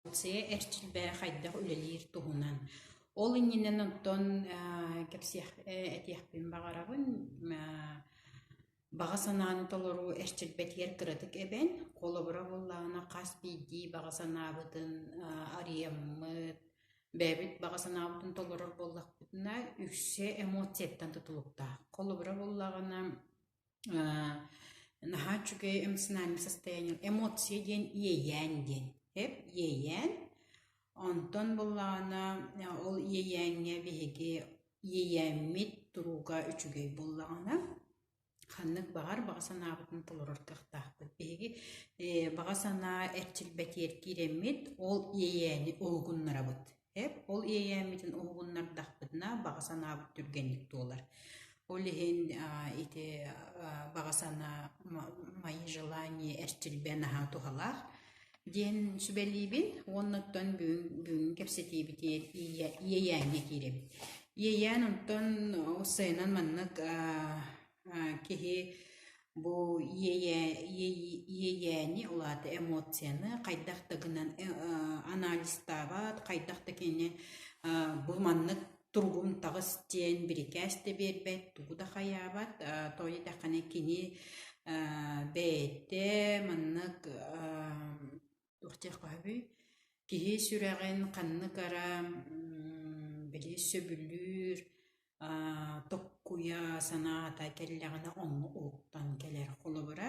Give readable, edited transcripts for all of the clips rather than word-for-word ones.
Эмоция эрчилбэ хайдах үлэлиир туһунан. Ол иннинэн онтон кэпсиэх этиэхпин баҕарабын. Баҕа санааны толоруу эрчилбэтигэр кыратык эбэн, холобура буоллаҕына хас биирдии баҕа санаабытын арыйаммыт, бэйэбит баҕа санаабытын толорор буоллахпытына, үксэ эмоцияттан тутулуктаах. Холобура буоллаҕына Наһаа үчүгэй эмоциональное состояние эмоция диэн иэйээн диэн эп иэйээн онтон буоллаҕына ол иэйээҥҥэ биһиги иэйээммит туруга үчүгэй буоллаҕына ханнык баҕар баҕа санаабытын толорор кыахтаахпыт. Биһиги баҕа санаа эрчилбэтигэр киирэммит ол иэйээни уһугуннарабыт. Эп ол иэйээммитин уһугуннардахпытына баҕа санаабыт түргэнник туолар. Ол иһин ити баҕа санаа мои желания эрчилбэ наһаа туһалаах диэн сүбэлиибин уонна оттон бүгүн бүгүҥҥү кэпсэтиибитигэр иэйээҥҥэ киирэбит. Иэйээн онтон уопсайынан маннык киһи бу иэйээни, ол аата эмоцияны хайдах да гынан анализтаабат, хайдах да кини бу маннык туругум таҕыс диэн бирикээс да биэрбэт, тугу да хайаабат. Тоҕо диэтэххинэ кини бэйэтэ маннык туох диэххэ сөбүй, киһи сүрэҕин ханнык эрэ били сөбүлүүр токкуйа санаата кэллэҕинэ онно уһуктан кэлэр. Холобура,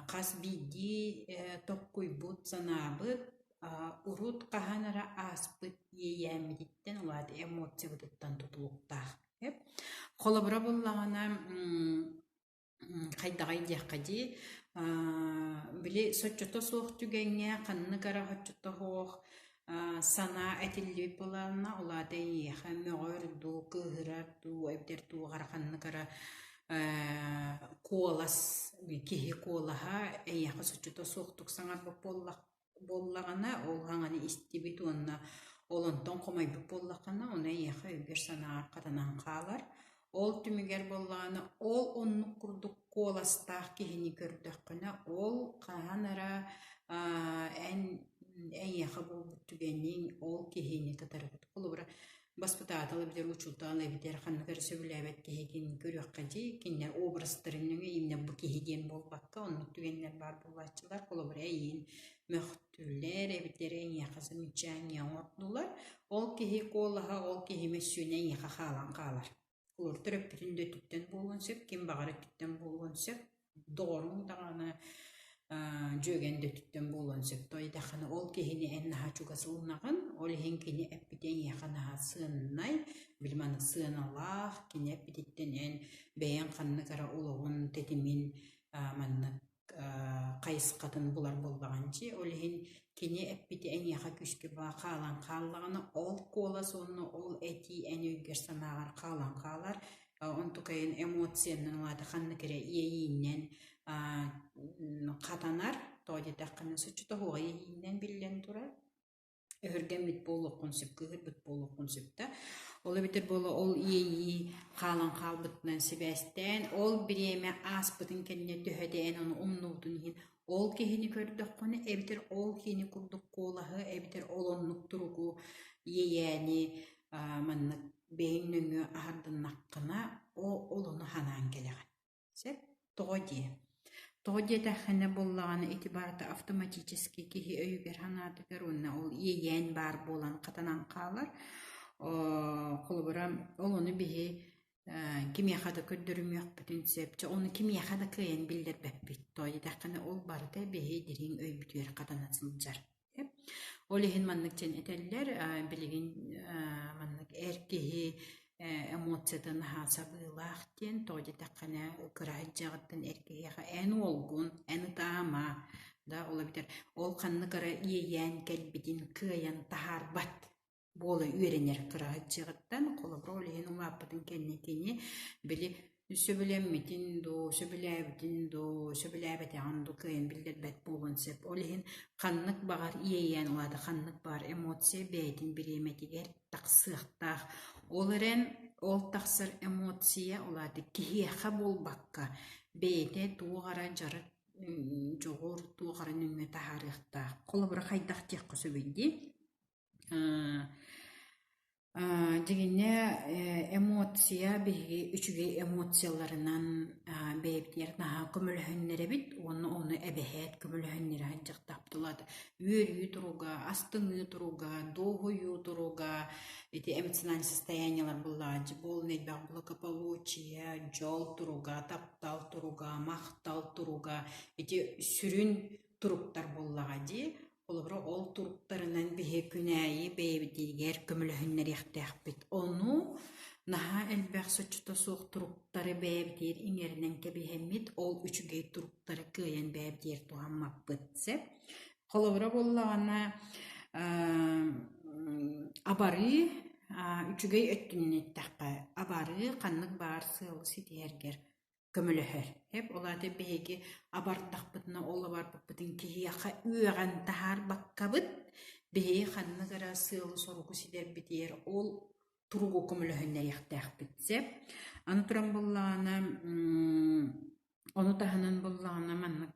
хас биирдии токкуйбут санаабыт урут хаһан эрэ ааспыт иэйээммититтэн, ол аата эмоциябытыттан тутулуктаах. Холобура буоллаҕына, хайдаҕый диэххэ дии, били соччото суох түгэҥҥэ ханнык эрэ соччото суох санаа этиллибит буоллаҕына, ол аата эйиэхэ мөҕөр дуу, кыыһырар дуу эбэтэр туох эрэ ханнык эрэ куолас, киһи куолаһа эйиэхэ соччото суохтук саҥарбыт буоллах буоллаҕына, ол саҥаны истибит уонна ол онтон хомойбут буоллаххына, ону эйиэхэ өйгөр-санааҕар хатанан хаалар. Ол түмүгэр буоллаҕына, ол оннук курдук куоластаах киһини көрдөххүнэ, ол хаһан эрэ эн эйиэхэ буолбут түгэниҥ ол киһини кытары холобура баспытаатал эбэтэр учуутал эбэтэр ханнык эрэ сөбүлээбэт киһигин көрүөххэ дии, кинилэр образтарын нөҥүө именно бу киһи диэн буолбакка, оннук түгэннэр баар буолааччылар. Холобура, эйиин мөхтүлэр эбэтэр эйиэхэ замечание оҥордулар. Ол киһи куолаһа, ол киһи мөссүөнэ эйиэхэ хаалан хаалар. Олор төрөппүтүн да өттүттэн буолуон сөп, ким баҕар өттүттэн буолуон сөп. Доҕоруҥ даҕаны, дьүөгэҥ да өттүттэн буолуон сөп. Тоҕо диэтэххинэ, ол киһини эн наһаа чугас ылынаҕын, ол иһин кини эппитэ эйиэхэ наһаа сыаннай, били маннык сыаналаах, кини эппититтэн эн бэйэҥ ханнык эрэ олоҕун тэтимин маннык хайысхатын булар буоллаҕын дии. Ол иһин кини эппитэ эйиэхэ күүскэ хаалан хааллаҕына, ол куолас уонна ол этии эн өйгөр-санааҕар хаалан хаалар. Онтукайын эмоциянан, ол аата ханнык эрэ иэйииннэн хатанар. Тоҕо диэтэххинэ, соччото суох иэйииннэн биллэн турар. Өһүргэммит буолуоххун сөп, кыыһырбыт буолуоххун сөп да. Ол эбэтэр буола ол иэйии хаалан хаалбытынан сибээстээн, ол бириэмэ ааспытын кэннэ төһө да эн ону умнубутун иһин ол киһини көрдөххүнэ эбэтэр ол киһини курдук куолаһы, эбэтэр ол оннук туругу, иэйээни маннык бэйэҥ нөҥүө аһардыннаххына, ол ону санаан кэлэҕин. Сөп? Тоҕо диэ? Тоҕо диэтэххинэ буоллаҕына ити барыта автоматически киһи өйүгэр-санаатыгар уонна ол иэйээн баар буолан хатанан хаалар. Холобура, ол ону биһи кимиэхэ да көрдөрүмүөхпүтүн сөп. Чэ, ону кимиэхэ да кыайан биллэрбэппит. Тоҕо диэтэххинэ ол барыта биһи дириҥ өйбүтүгэр хатана сылдьар. Ол иһин маннык диэн этэллэр, билигин маннык эр киһи эмоцията наһаа сабыылаах диэн, тоҕо диэтэххинэ кыра сылдьаҕыттан эр киһиэхэ эн уолгун, эн ытаама да ол эбэтэр ол ханнык эрэ иэйээн кэлбитин кыайан таһаарбат буола үөрэнэр кыра сылдьыаҕыттан, холобура, ол иһин улааппытын кэннэ кини били сөбүлэммитин дуу, сөбүлээбитин дуу, сөбүлээбэтэҕин дуу кыайан биллэрбэт буолуон сөп. Ол иһин ханнык баҕар иэйээн, ол аата ханнык баҕар эмоция бэйэтин бириэмэтигэр тахсыахтаах. Ол эрэн ол тахсар эмоция, ол аата киһиэхэ буолбакка, бэйэтэ туох эрэ дьарык. дьоҕур туох эрэ нөҥүө таһаарыахтаах. Холобура хайдах диэххэ сөбүй дии? Дьиҥинэ, эмоция биһиги үчүгэй эмоцияларынан бэйэбитигэр наһаа көмөлөһүннэрэбит уонна ону эбэһээт көмөлөһүннэрэ сылдьыахтаахпыт. Ол аата үөрүү туруга, астыныы туруга, дуоһуйуу туруга ити эмоциональное состояниелар буоллаҕа полный элбэх благополучие, дьол туруга, таптал туруга, махтал туруга ити сүрүн туруктар буоллаҕа дии. Холобура, ол туруктарынан биһи күн аайы бэйэбитигэр көмөлөһүннэриэхтээхпит. Ону наһаа элбэх соччото суох туруктары бэйэбитигэр иҥэринэн кэбиһэммит, ол үчүгэй туруктары кыайан бэйэбитигэр туһаммаппыт сөп. Холобура буоллаҕына, абарыы үчүгэй өттүнэн эттэххэ, абарыы ханнык баар сыалы ситиһэргэр көмөлөһөр. Эп ол аата биһиги абардахпытына ол абарбыппытын киһиэхэ үөҕэн таһаарбаккабыт, биһиги ханнык эрэ сыалы-соругу ситэрбитигэр ол туругу көмөлөһүннэриэхтээхпит сөп. Аны туран буоллаҕына, ону таһынан буоллаҕына маннык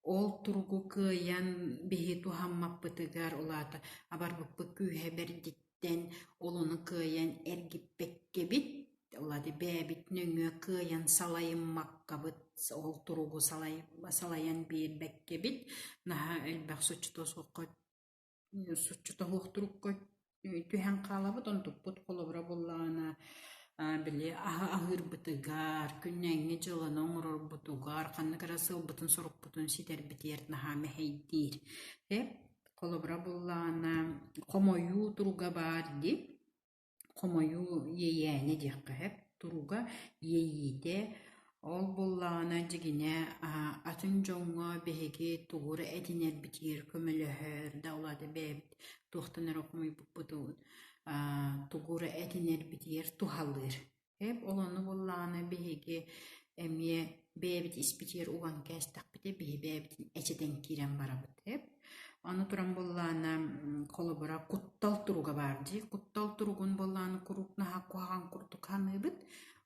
ол туругу кыайан биһи туһаммаппытыгар, ол аата абарбыппыт күүһэ бэрдиттэн ол ону кыайан эргиппэккэбит, ол аата бэйэбит нөҥүө кыайан салайыммаккабыт, ол туругу салайан биэрбэккэбит, наһаа элбэх соччото суохха соччото суох турукка түһэн хаалабыт. Онтукпут холобура буоллаҕына, били аһы аһыырбытыгар, күннээҥҥи дьыаланы оҥорорбутугар, ханнык эрэ сыалбытын-сорукпутун ситэрбитигэр наһаа мэһэйдиир. Холобура буоллаҕына, хомойуу туруга баар дии. Хомойуу иэйээнэ диэххэ сөп, туруга иэйиитэ. Ол буоллаҕына дьигинэ атын дьоҥҥо биһиги тугу эрэ этинэрбитигэр көмөлөһөр да, ол аата бэйэбит туохтан эрэ хомойбуппутун тугу эрэ этинэрбитигэр туһалыыр. Эп ол ону буоллаҕына биһиги эмиэ бэйэбит испитигэр уган кээстэхпитэ биһи бэйэбитин эчэтэн киирэн барабыт эп. Аны туран буоллаҕына холобура куттал туруга баар дии. Куттал туругун буоллаҕына куруук наһаа куһаҕан курдук саныыбыт.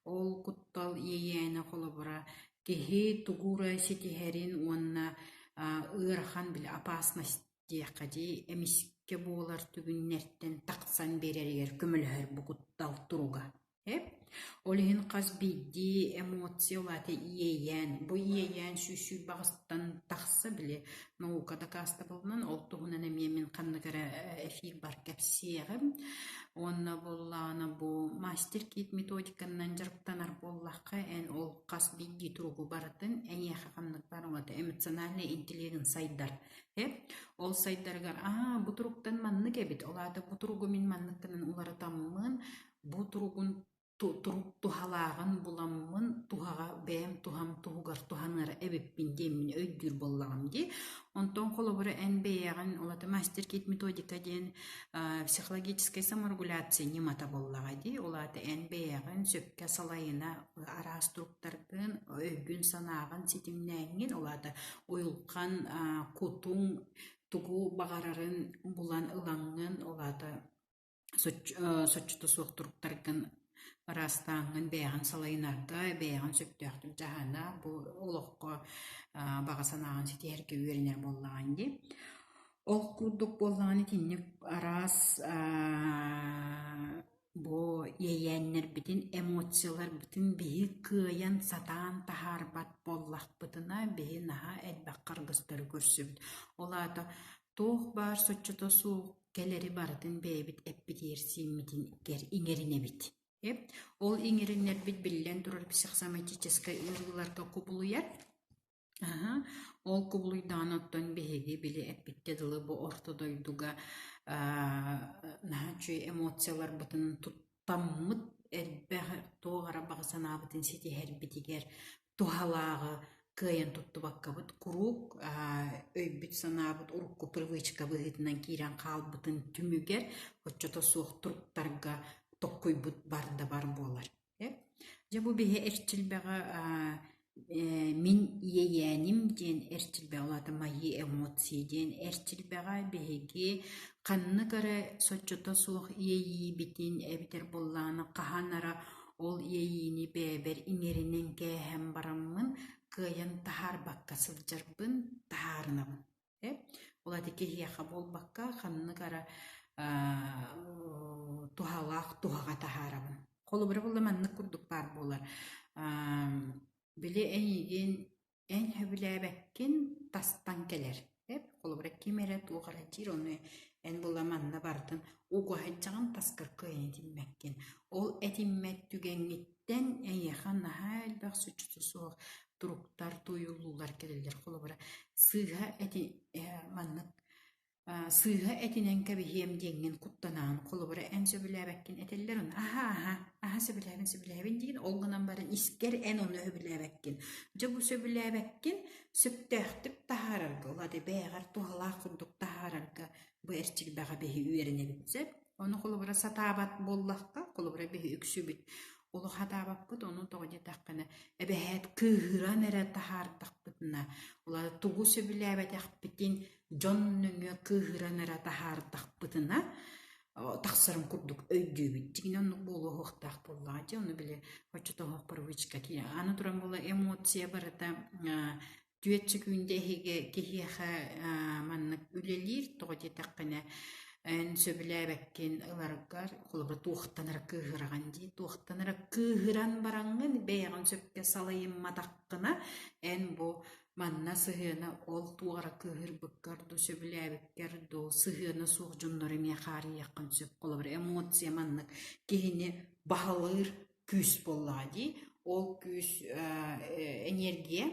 Ол куттал иэйээнэ холобура киһи тугу эрэ ситиһэрин уонна ыарахан били опасность диэххэ дии эмискэ буолар түгүннэртэн тахсан биэрэригэр көмөлөһөр бу куттал туруга. Эп. Ол иһин хас биирдии эмоция ол аата иэйээн, бу иэйээн сүүс сүүрбэҕиттэн тахса били наука дакаастабылынан ол туһунан эмиэ мин ханнык эрэ эфирбар кэпсиэҕим. Уонна буоллаҕына бу мастер-кит методиканан дьарыктанар буоллахха эн ол хас биирдии туругу барытын эйиэхэ ханнык баар оҥото эмоциональный интеллегин сайдар. Ол сайдарыгар аа бу туруктан маннык эбит, ол аата бу туругу мин маннык гынан уларытаммын, бу туругун турук туһалааҕын буламмын туһаҕа бэйэм туһам туһугар туһанар эбиппин диэммин өйдүүр буоллаҕым дии. Онтон холобура эн бэйэҕин ол аата мастер-кит методика диэн психологическай саморегуляция ньымата буоллаҕа дии. Ол аата эн бэйэҕин сөпкө салайына араас туруктаргын, өйгүн-санааҕын ситимнээҥҥин, ол аата уйулҕан кутуҥ тугу баҕарарын булан ылаҥҥын, ол аата соччото суох туруктаргын ыраастааҥҥын бэйэҕин салайынарга, бэйэҕин сөптөөхтүк дьаһана, бу олоххо баҕа санааҕын ситиһэргэ үөрэнэр буоллаҕыҥ дии. Ол курдук буоллаҕына итинник араас Бу иэйээннэрбитин, эмоцияларбытын биһи кыайан сатаан таһаарбат буоллахпытына, биһи наһаа элбэх харгыстары көрсөбүт. Ол аата туох баар соччото суох кэлэри барытын бэйэбит эппитигэр-сииммитин иҥэринэбит. Ол иҥэринэрбит биллэн турар психосоматическай ыарыыларга кубулуйар. Аһа, ол кубулуйдаҕына оттон биһиги били эппиккэ дылы бу орто дойдуга наһаа үчүгэй эмоцияларбытын туттаммыт элбэх туох эрэ баҕа санаабытын ситиһэрбитигэр туһалааҕы кыайан туттубаккабыт куруук өйбүт-санаабыт урукку привычка быһыытынан киирэн хаалбытын түмүгэр оччото суох туруктарга токкуйбут бар да бар буолар. Дьэ бу биһи эрчилбэҕэ мин иэйээним диэн эрчилбэҕэ ол аата мои эмоции диэн эрчилбэҕэ биһиги ханнык эрэ соччото суох иэйиибитин эбэтэр буоллаҕына хаһан эрэ ол иэйиини бэйэбэр иҥэринэн кээһэн бараммын. кыайан таһаарбакка сылдьарбын таһаарынабын. Ол ати киһиэхэ буолбакка ханнык эрэ туһалаах туһаҕа таһаарабын. Холобура буолла маннык курдук баар буолар. Били эйигин эн сөбүлээбэккин тастан кэлэр. Холобура ким эрэ туох эрэ диир, ону эн була манна бардын угуһайдьаҕын таскар кыайан этиммэккин. Ол этиммэт түгэҥҥиттэн эйиэхэ наһаа элбэх соччото суох туруктар, туойуллуулар кэлэллэр. Холобура, сыыһа эти маннык сыыһа этинэн кэбиһиэм диэҥҥин куттанаҕын. Холобура, эн сөбүлээбэккин этэллэр ону аһа аһа, аһа сөбүлээбин сөбүлээбин диигин, ол гынан баран искэр эн ону сөбүлээбэккин. Дьэ бу сөбүлээбэккин сөптөөхтүк таһаарарга, ол аата бэйэҕэр туһалаах курдук таһаарарга бу эрчилбэҕэ биһи үөрэнэбит сөп. Ону холобура сатаабат буоллахха, холобура биһи үксүбүт олох сатаабаппыт, ону тоҕо диэтэххинэ, эбэһээт кыыһыран эрэ таһаардахпытына, ол аата тугу сөбүлээбэтэхпитин дьон нөҥүө кыыһыран эрэ таһаардахпытына тахсарын курдук өйдүүбүт. Дьиҥинэн оннук буолуохтаах буоллаҕа дии, ону били оччотооҕу привычка Аны туран буола эмоция барыта түөрт сөкүүндэ иһигэ киһиэхэ маннык үлэлиир, тоҕо диэтэххинэ эн сөбүлээбэккин ыларгар, холобура туохтан эрэ кыыһыраҕын дии, туохтан эрэ кыыһыран бараҥҥын бэйэҕин сөпкө салайымматаххына, эн бу манна сыһыана ол туох эрэ кыыһырбыккар дуу, сөбүлээбиккэр дуу сыһыана суох дьоннору эмиэ хаарыйыаххын сөп. Холобура, эмоция маннык киһини баһылыыр күүс буоллаҕа дии. Ол күүс энергия,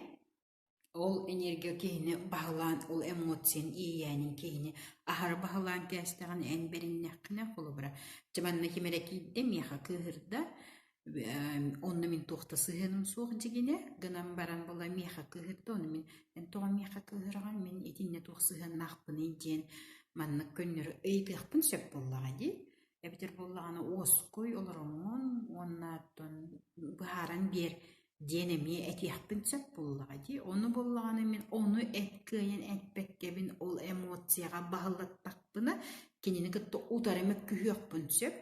ол энергия киһини баһылаан, ол эмоцияны, иэйээнин киһини аһара баһылаан кээстэҕинэ эн бэриннэххинэ, холобура, дьэ манна ким эрэ киирдэ, миэхэ кыыһырда, онно мин туох да сыһыаным суох дьигинэ, гынан баран була миэхэ кыыһырда, ону мин эн тоҕо миэхэ кыыһыраҕын, мин итиннэ туох сыһыаннаахпыный диэн маннык көннөрү ыйытыахпын сөп буоллаҕа дии. Эбэтэр буоллаҕына уоскуй олороҥҥун уонна оттон быһааран биэр диэн эмиэ этиэхпин сөп буоллаҕа дии. Ону буоллаҕына мин ону эт кыайан эппэккэбин ол эмоцияҕа баһыллаттахпына кинини кытта утары мөккүһүөхпүн сөп.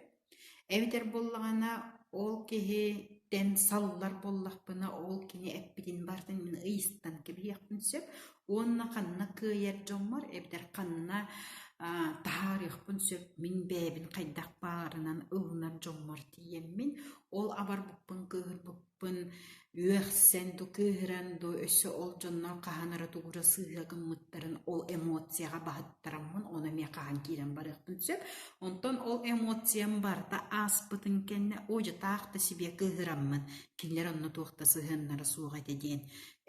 Эбэтэр буоллаҕына ол киһиттэн саллар буоллахпына ол кини эппитин барытын мин ыйыстан кэбиһиэхпин сөп уонна ханна кыайар дьоммор эбэтэр ханна таһаарыахпын сөп мин бэйэбин хайдах баарынан ылынар дьоммор тиийэммин ол абарбыппын кыыһырбыппын үөхсэн ду кыыһыран ду өссө ол дьоннор хаһан эрэ тугу эрэ сыыһа гыммыттарын ол эмоцияҕа баһыттараммын ону эмиэ хаһан киирэн барыахпын сөп онтон ол эмоциям барыта ааспытын кэннэ оо дьэ таах да себе кыыһыраммын кинилэр онно туох да сыһыаннара суох этэ диэн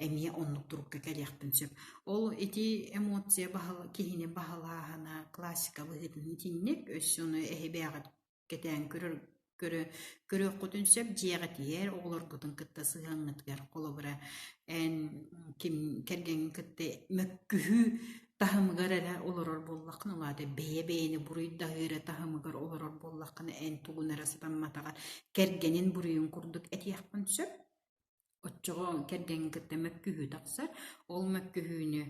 эмиэ оннук турукка кэлиэхпин сөп. Ол ити эмоция баһыл киһини баһылааһына классика быһыытынан итинник өссө ону эһи бэйэҕит кэтээн көрөр көрө көрүөххүтүн сөп дьиэҕитигэр оҕолоргутун кытта сыһыаҥҥытыгар холобура эн ким кэргэҥҥин кытта мөккүһүү таһымыгар эрэ олорор буоллаххына ол аата бэйэ-бэйэни буруйдаһыы эрэ таһымыгар олорор буоллаххына эн тугун эрэ сатамматаҕар кэргэнин буруйун курдук этиэххин сөп. Оччоҕо кэргэҥҥин кытта мөккүһүү тахсар. Ол мөккүһүүнү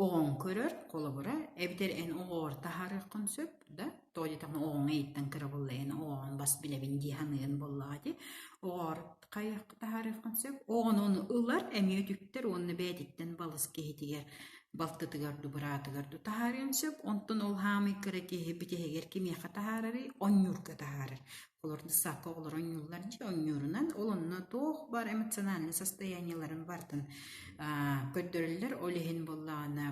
оҕоҥ көрөр, холобура, эбэтэр эн оҕоҕор таһаарыаххын сөп да, тоҕо диэтэххинэ оҕоҥ эйиттэн кыра буолла, эн оҕоҕун бас билэбин дии саныан буоллаҕа дии. Оҕоҕор хайыахха таһаарыаххын сөп. Оҕону ону ылар, эмиэ үтүктэр уонна бэйэтиттэн балыс киһитигэр, балтытыгар дуу, быраатыгар дуу таһаарыан сөп. Онтон ол хаамый кыра киһи бүтэһигэр кимиэхэ таһаарарый? Онньуурга таһаарар. Олор дьыссаакка оҕолор оонньууллар дии, оонньуурунан ол онно туох баар эмоциональнай состояниеларын барытын көрдөрөллөр. Ол иһин буоллаҕына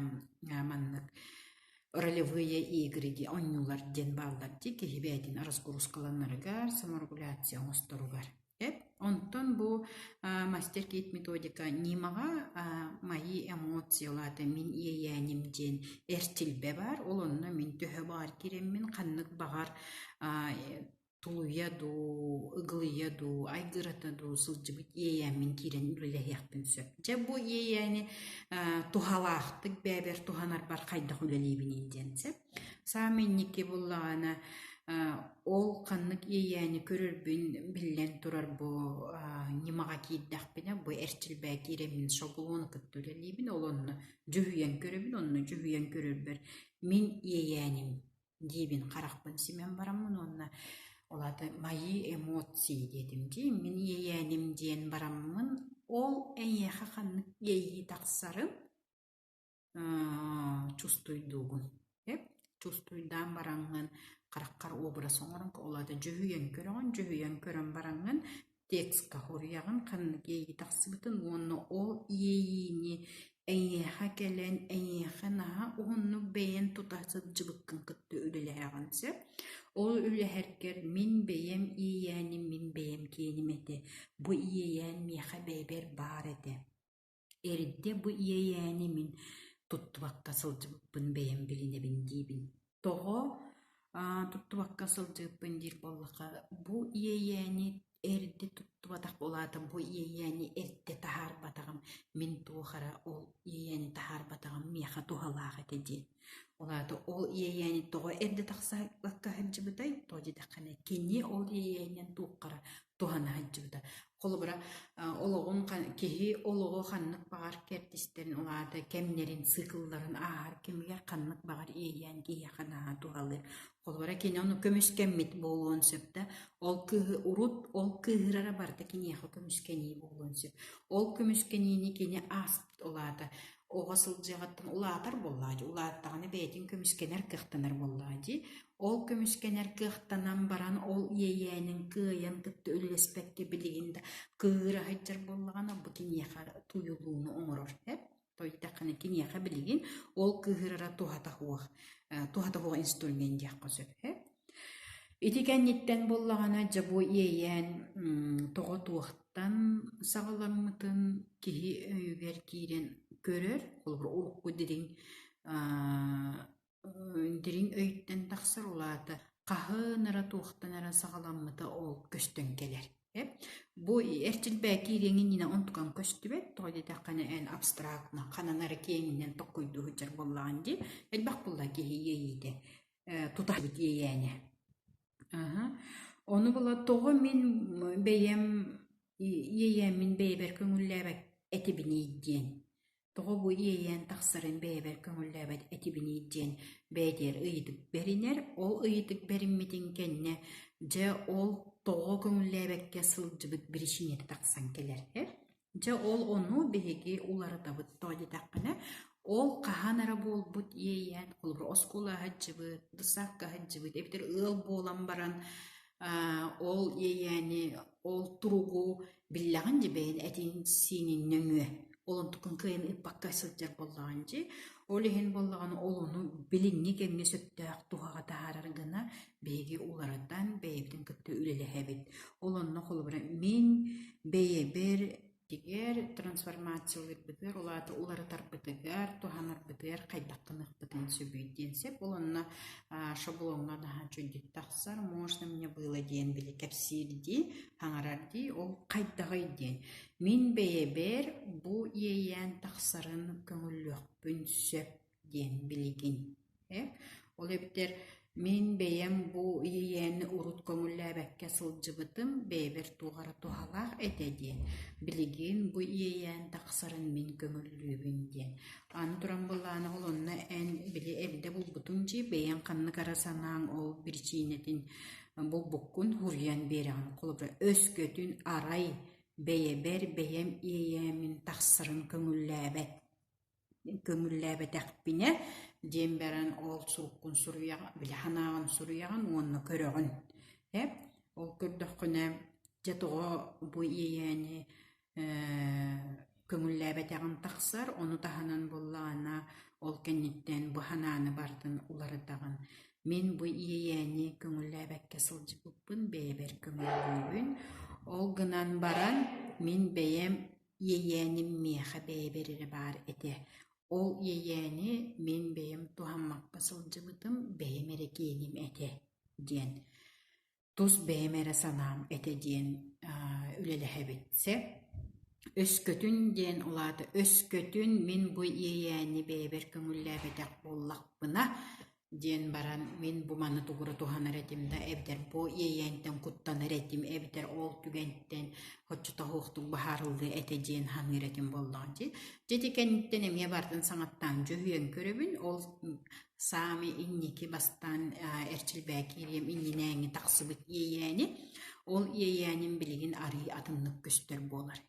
маннык ролевые игры дии оонньуулар диэн бааллар дии киһи бэйэтин разгрузкаланарыгар, саморегуляция оҥосторугар. Эп. Онтон бу мастер-кит методика ньымаҕа мои эмоции ол аата мин иэйээним диэн эрчилбэ баар. Ол онно мин төһө баҕар киирэммин ханнык баҕар тулуйа дуу, ыгылыйа дуу, айгырата дуу сылдьыбыт иэйээммин киирэн үлэлэһиэхпин сөп. Дьэ бу иэйээни туһалаахтык бэйэбэр туһанарбар хайдах үлэлиибиний диэн сөп. Саамай инники буоллаҕына ол ханнык иэйээни көрөрбүн биллэн турар бу ньымаҕа киирдэхпинэ бу эрчилбээ киирэммин шаблону кытта үлэлиибин ол онно дьүһүйэн көрөбүн онно дьүһүйэн көрөрбөр мин иэйээним диибин харахпын симэн бараммын уонна ол аата мои эмоции диэтим дии мин иэйээним диэн бараммын. Ол эйиэхэ ханнык иэйии тахсарын чувствуйдуугун. Чувствуйдаан бараҥҥын хараххар образ оҥорон, ол аата дьүһүйэн көрөҕүн, дьүһүйэн көрөн бараҥҥын текстка хоруйаҕын ханнык иэйии тахсыбытын уонна ол иэйиини эйиэхэ кэлэн, эйиэхэ наһаа уһуннук бэйэн тута сылдьыбыккын кытта үлэлэһэҕин сөп. Ол үлэһэргэр мин бэйэм иэйээним, мин бэйэм киэним этэ. Бу иэйээн миэхэ бэйэбэр баар этэ. Эрдэ бу иэйээни мин туттубакка сылдьыбыппын бэйэм билинэбин диибин. Тоҕо туттубакка сылдьыбыппын диир буоллахха, бу иэйээни эрдэ туттубатах буолаатым, бу иэйээни эрдэ таһаарбатаҕым, мин туох эрэ ол иэйээни таһаарбатаҕым миэхэ туһалаах этэ диэн. Ол аата ол иэйээни тоҕо эрдэ тахсыбакка сылдьыбытай? Тоҕо диэтэххинэ, кини ол иэйээнинэн туохха эрэ туһана сылдьыбыта. Холобура, олоҕун киһи олоҕу ханнык баҕар кэрдистэрин, ол аата кэмнэрин, циклларын ааһар кэмигэр ханнык баҕар иэйээн киһиэхэ наһаа туһалыыр. Холобура, кини ону көмүскэммит буолуон сөп да, ол кыыһы урут ол кыыһырара барыта киниэхэ көмүскэнии буолуон сөп. Ол көмүскэниини кини ааспыт ол аата оҕо сылдьыаҕыттан улаатар буоллаҕа дии, улааттаҕына бэйэтин көмүскэнэр кыахтанар буоллаҕа дии. Ол көмүскэнэр кыахтанан баран, ол иэйээнин кыайан кытта үлэлэспэккэ билигин да кыыра сылдьар буоллаҕына, бу киниэхэ туйулууну оҥорор эп. Тойдаххына киниэхэ билигин ол кыыһырара туһата суох, туһата суох инструмент диэххэ сөп эп. Ити кэнниттэн буоллаҕына, дьэ бу иэйээн тоҕо туохтан саҕаламмытын киһи өйүгэр киирэн көрөр, холобур, урукку дириҥ дириҥ өйтөн тахсар, ол аата хаһан эрэ туохтан эрэ саҕаламмыта ол көстөн кэлэр. Бу эрчилбээ киириэҥ иннинэ онтукаҥ көстүбэт, тоҕо диэтэххинэ эн абстрактно ханан эрэ киэҥинэн токкуйдуу сылдьар буоллаҕын дии, элбэх буолла киһи иэйиитэ тутаһбыт иэйээнэ. Ону була тоҕо мин бэйэм иэйээммин бэйэбэр көҥүллээбэт этибиний диэн Тоҕо бу иэйээн тахсарын бэйэбэр көҥүллээбэт этибиний диэн бэйэтигэр ыйытык бэринэр, ол ыйытык бэриммитин кэннэ дьэ ол тоҕо көҥүллээбэккэ сылдьыбыт биричиинэтэ тахсан кэлэр эр. Дьэ ол ону биһиги уларытабыт тоҕо диэтэххинэ, ол хаһан эрэ буолбут иэйээн, холобур, оскуола сылдьыбыт, десакка сылдьыбыт эбэтэр ыал буолан баран ол иэйээни, ол туругу Биллэҕин дии бэйэн этин-сиинин нөҥүө ол онтуккун кыайан ыыппакка сылдьар буоллаҕын дии. Ол иһин буоллаҕына ол ону билиҥҥи кэмҥэ сөптөөх туһаҕа таһаарар гына биһиги уларытан бэйэбитин кытта үлэлэһэбит. Ол онно холобура мин бэйэбэр тигэр трансформациялыырбытыгар, ол аата уларытарбытыгар, туһанарбытыгар хайдах гыныахпытын сөбүй диэн сөп. Ол онно шаблоҥҥа наһаа үчүгэйдик тахсар, можно мне было диэн били кэпсиир дии. Таҥарар дии, ол хайдаҕый диэн. Мин бэйэбэр бу иэйээн тахсарын көҥүллүөхпүн сөп диэн билигин. Э? Ол эбэтэр мин бэйэм бу иэйээни урут көҥүллээбэккэ сылдьыбытым бэйэбэр туох эрэ туһалаах этэ диэн. Билигин бу иэйээн тахсарын мин көҥүллүүбүн диэн. Аны туран былаана ол онно эн били эрдэ булбутуҥ дии, бэйэҥ ханнык эрэ санааҥ ол биричиинэтин Булбуккун суруйан биэрэҕин, холобура, өскөтүн арай бэйэбэр бэйэм иэйээммин тахсарын көҥүллээбэт көҥүллээбэтэхпинэ диэн баран ол суруккун суруйаҕын, били санааҕын суруйаҕын уонна көрөҕүн. Эп ол көрдөххүнэ дьэ тоҕо бу иэйээни көҥүллээбэтэҕим тахсар, ону таһынан буоллаҕына ол кэнниттэн бу санааны барытын уларытаҕын. Мин бу иэйээни көҥүллээбэккэ сылдьыбыппын бэйэбэр көҥүллүүбүн. Ол гынан баран мин бэйэм иэйээним миэхэ бэйэбэр эрэ баар этэ. Ол иэйээни мин бэйэм туһаммакка сылдьыбытым бэйэм эрэ киэним этэ диэн тус бэйэм эрэ санаам этэ диэн үлэлэһэбит сөп. Өскөтүн диэн ол аата өскөтүн мин бу иэйээни бэйэбэр көҥүллээбэтэх буоллахпына диэн баран мин бу маны тугура туһанар этим да эбэтэр бу иэйээнтэн куттанар этим эбэтэр ол түгэнтэн оччотоһуохтук быһаарыллыа этэ диэн саныыр этим буоллаҕа дии. Дьэ ити кэнниттэн эмиэ барытын саҥаттаан дьүһүйэн көрөбүн. Ол саамай инники бастаан эрчилбээ киириэм иннинээҥи тахсыбыт иэйээни ол иэйээним билигин арыый атыннык көстөр буолар.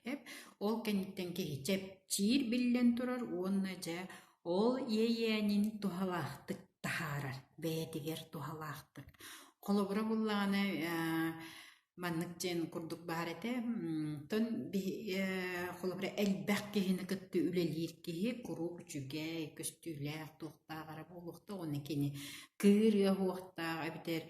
Ол кэнниттэн киһи чэпчиир биллэн турар уонна дьэ ол иэйээнин туһалаахтык таһаарар, бэйэтигэр туһалаахтык. Холобура буллаҕына Маннык диэн курдук баар этэ. Онтон холобура элбэх киһини кытта үлэлиир киһи куруук үчүгэй, көстүүлээх, туохтаах эрэ буолуохтаах уонна кини кыырыа уохтаах эбэтэр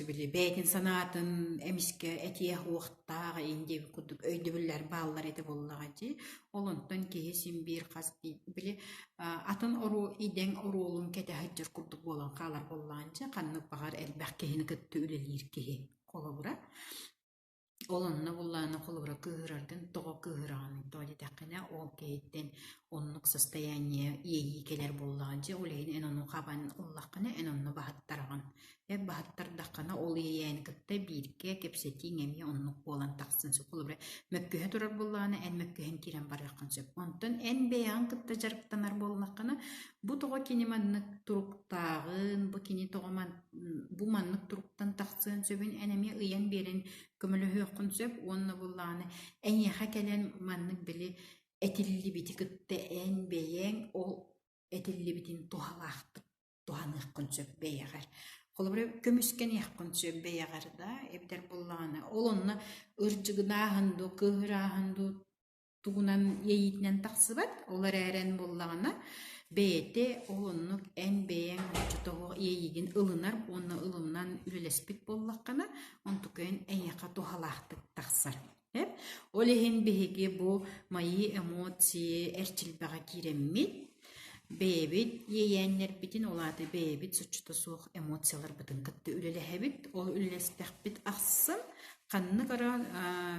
били бэйэтин санаатын эмискэ этиэх уохтаах иин диэбит курдук өйдөбүллэр бааллар этэ буоллаҕа дии. Ол онтон киһи син биир хас били атын идэҥ оруолун кэтэ сылдьар курдук буолан хаалар буоллаҕын дьэ ханнык баҕар элбэх киһини кытта үлэлиир киһи холобура ол онно буллаҕына холобура кыыһыраргын тоҕо кыыһыраҕыный тоҕо диэтэххинэ ол киһиттэн оннук состояние иэйии кэлэр буоллаҕа дьэ ол иһин эн ону хабан ыллаххына эн онно баһыттараҕын Эн баһыттардаххына, ол иэйээни кытта бииргэ кэпсэтииҥ эмиэ оннук буолан тахсан сөп. Холобура, мөккүһэ турар буоллаҕына, эн мөккүһэн киирэн барыаххын сөп. Онтон эн бэйэҕин кытта дьарыктанар буоллаххына, бу тоҕо кини маннык туруктааҕын, бу кини тоҕо бу маннык туруктан тахсыан сөбүн эн эмиэ ыйан биэрэн көмөлөһүөххүн сөп уонна буоллаҕына эйиэхэ кэлэн маннык били этиллибити кытта эн бэйэҥ ол этиллибитин туһалаахтык туһаныаххын сөп бэйэҕэр. Холобура, көмүскэниэххин сөп бэйэҕэр да, эбэтэр буоллаҕына, ол онно ырдьыгынааһын дуу, кыыһырааһын дуу тугунан иэйиитинэн тахсыбат, ол эрээрэн буоллаҕына, бэйэтэ ол оннук эн бэйэҥ оччотооҕу иэйиигин ылынар уонна ылынан үлэлэспит буоллаххына, онтукайын эйиэхэ туһалаахтык тахсар. Ол иһин биһиги бу мои эмоции эрчилбэҕэ киирэммит, бэйэбит иэйээннэрбитин, ол аата бэйэбит соччото суох эмоцияларбытын кытта үлэлэһэбит. Ол үлэлэстэхпит ахсын ханнык эрэ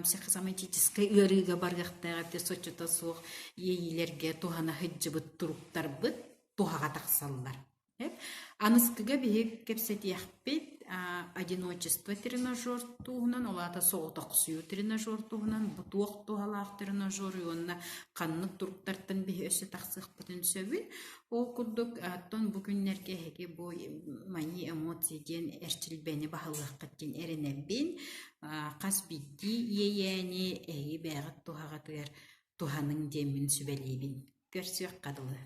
психосоматическай ыарыыга барыахтаах эбэтэр соччото суох иэйиилэргэ туһана сылдьыбыт туруктарбыт туһаҕа тахсаллар. Аныскыга биһиги кэпсэтиэхпит одиночество тренажер туһунан, ол аата соҕотохсуйуу тренажер туһунан, бу туох туһалаах тренажер уонна ханнык туруктартан биһи өссө тахсыахпытын сөбүй. Ол курдук, оттон бу күннэргэ эһиги бу мои эмоции диэн эрчилбэни баһылыаххыт диэн эрэнэбин. Хас биирдии иэйээни эһиги бэйэҕит туһаҕытыгар туһаныҥ диэммин сүбэлиибин. Көрсүөххэ дылы.